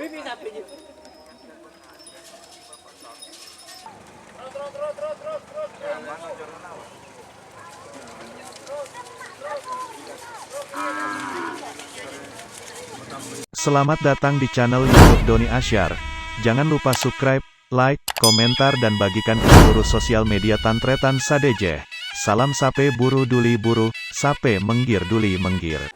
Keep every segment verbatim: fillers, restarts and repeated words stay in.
Selamat datang di channel YouTube Doni Asyar. Jangan lupa subscribe, like, komentar, dan bagikan ke seluruh sosial media tan-tarètan sadhâjâ. Salam sapè buru duli buru, sapè mèngghir duli mèngghir.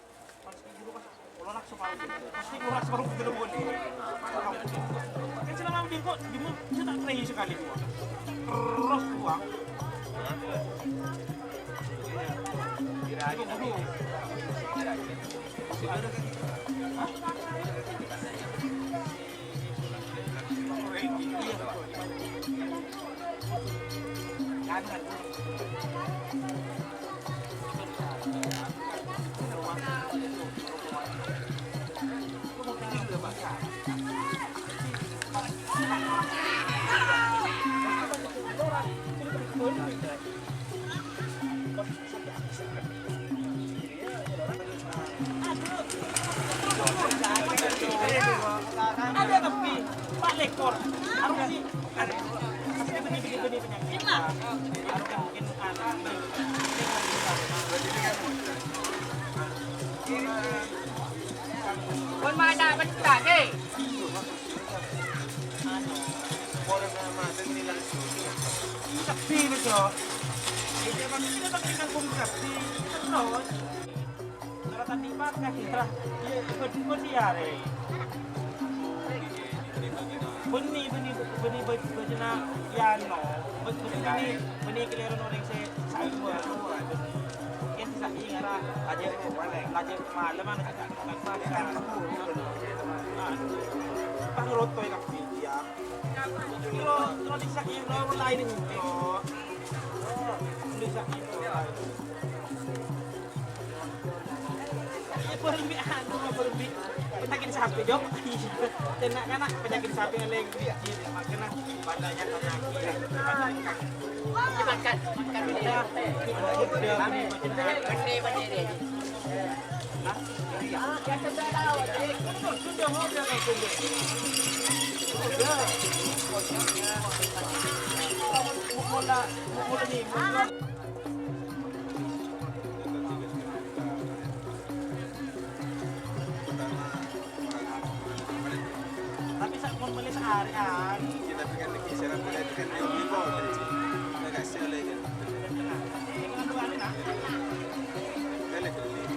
Pon maca pecah, eh. Sepi, betul. Ini kan kita pakai kangkung sepi. Terus. Ora tadi pakai, ya. Iya, ikut, ikut dia, Re. Bânnè, bânnè, bânnè bâj-, bâjâna, ya, no. Bâj-, bânnè, bânnè kalèro orèng sè sa'i, ya. Mungkin sè sa'i ngara, aja, aja malem, ana, pangroto, ya, kabhi, ya. Terus, terus di sa'i, terus lain, terus. Di sa'i, terus lain. Iya, berembi anu, berembi penyakit sapi, Jok. Iya. Kena kana penyakit sapi yang lagi kecil, makanya banyak penyakit. Makan, makan. Iya. Bener, bener, bener. Bener, bener, bener. Nah, iya. Sudah, sudah, sudah, sudah. Sudah. Mau, mau, mau, mau, mau, mau. Tapi sa-, mon mèlè saarèan. Iya, tapi kan lagi istirahat, mulai kan dia beli kok. Nggak kasih oleh kan. Balik, balik.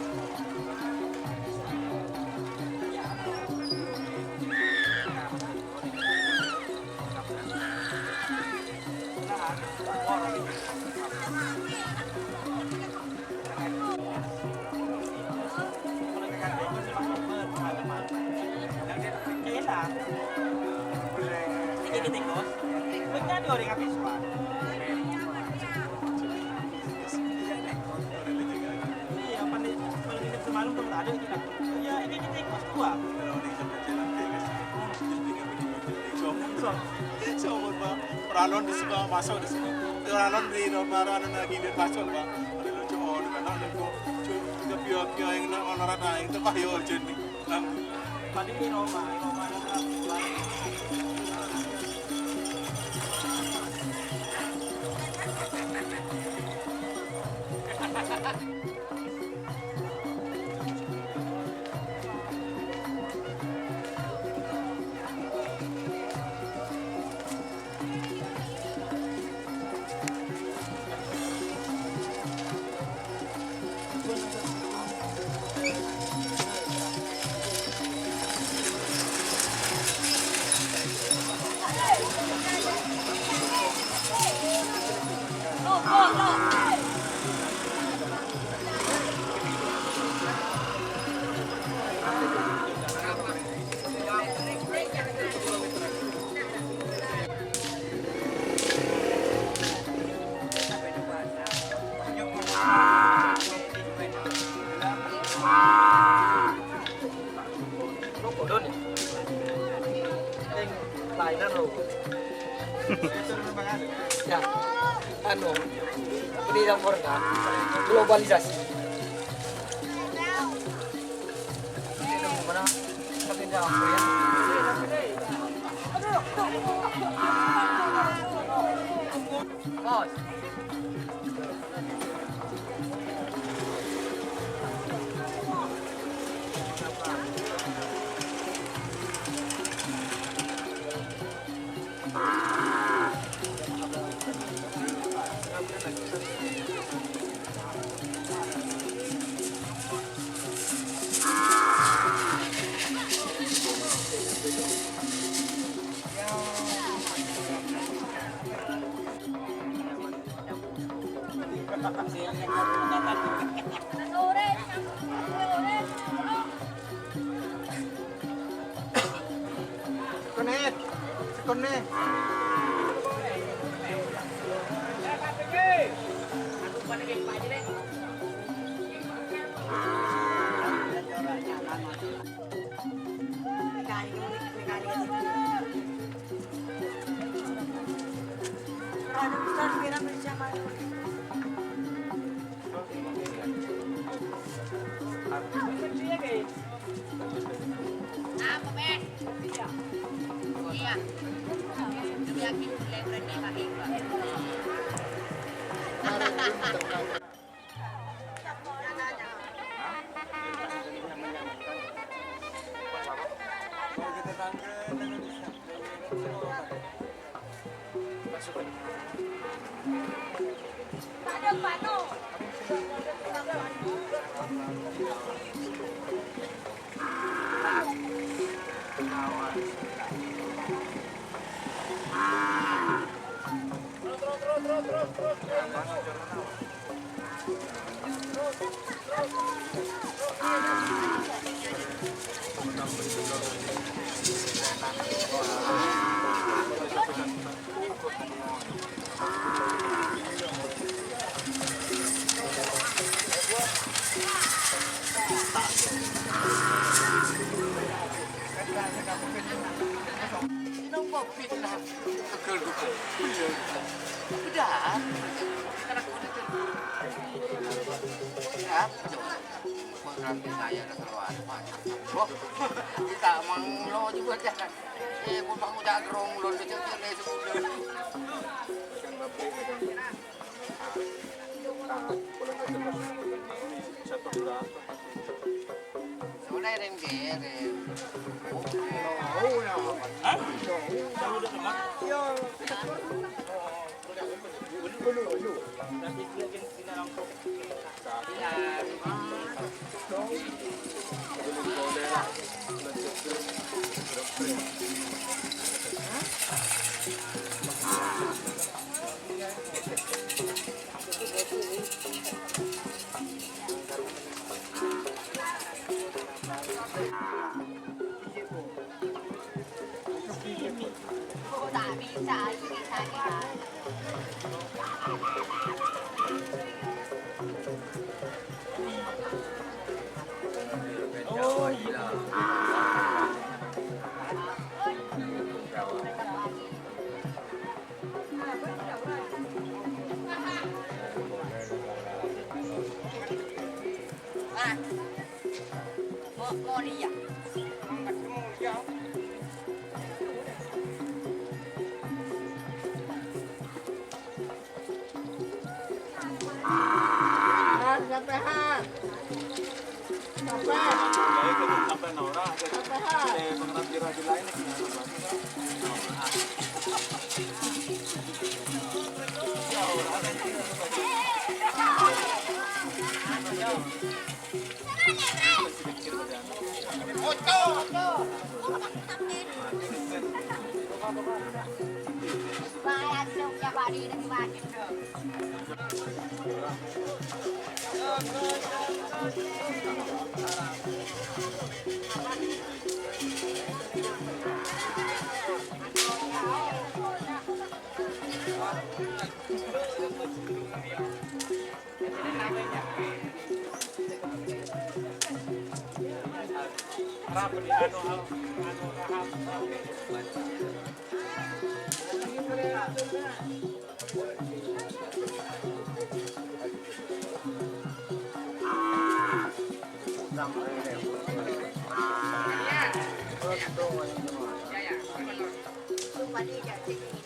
Iya, paling, paling nginep semalam tuh ada kita. Iya, ini kita ikut dua. Sombong, Pak. Peralon di sini, Pak, masuk di sini. Peralon di nomor anu lagi di masuk, Pak. Ada lucu, oh, di mana, ada kok. Cuma, tiga pio-pio yang nak, ono rata, yang itu, Pak, yo, jadi. Tadi di Roma, di Roma, Rokok, Don. Yang lainan rokok. Ya, anu, ini yang warna globalisasi. Ini mana? Tapi nggak apa ya. Bos. Sekonè, sekonè. Wah, kita manglo juga dah. Eh, pun bangun jagrong, lon kecil-kecil, eh, sebulan. Satu bulan. Sore, Rem, Rem. Hah? Iya. Dulu, dulu. Han, sampèyan. Sampèyan. Sampèyan.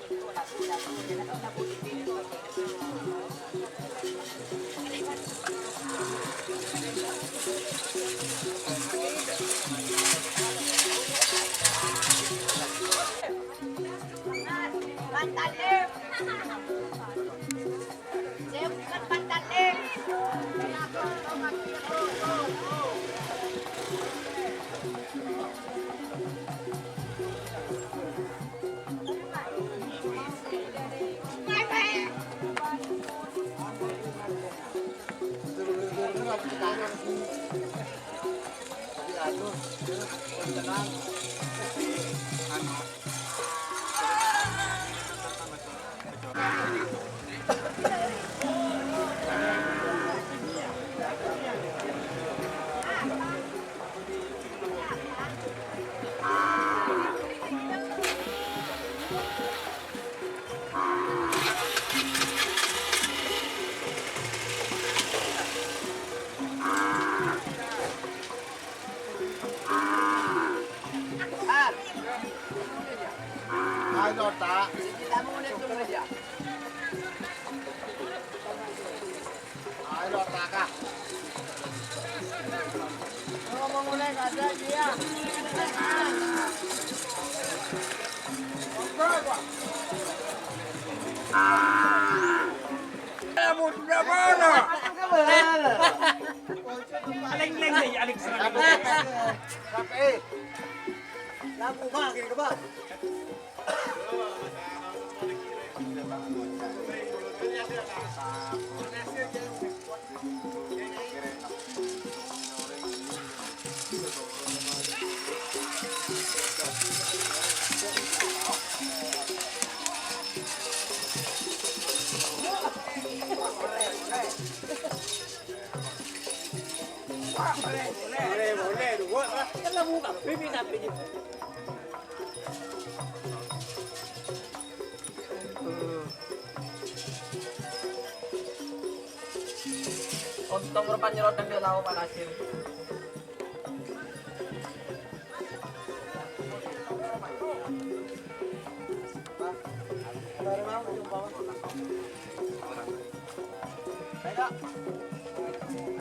Ayo, Ta'. Ayo, Ta', Kak. Ngomong mulai kada dia. Kamu sudah mana? Leng-leng deh, Alex. Sampai. Lagu mah, gini, kebal. Ontong rupanya lodang di laut panasir.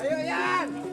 Ayo, Yan.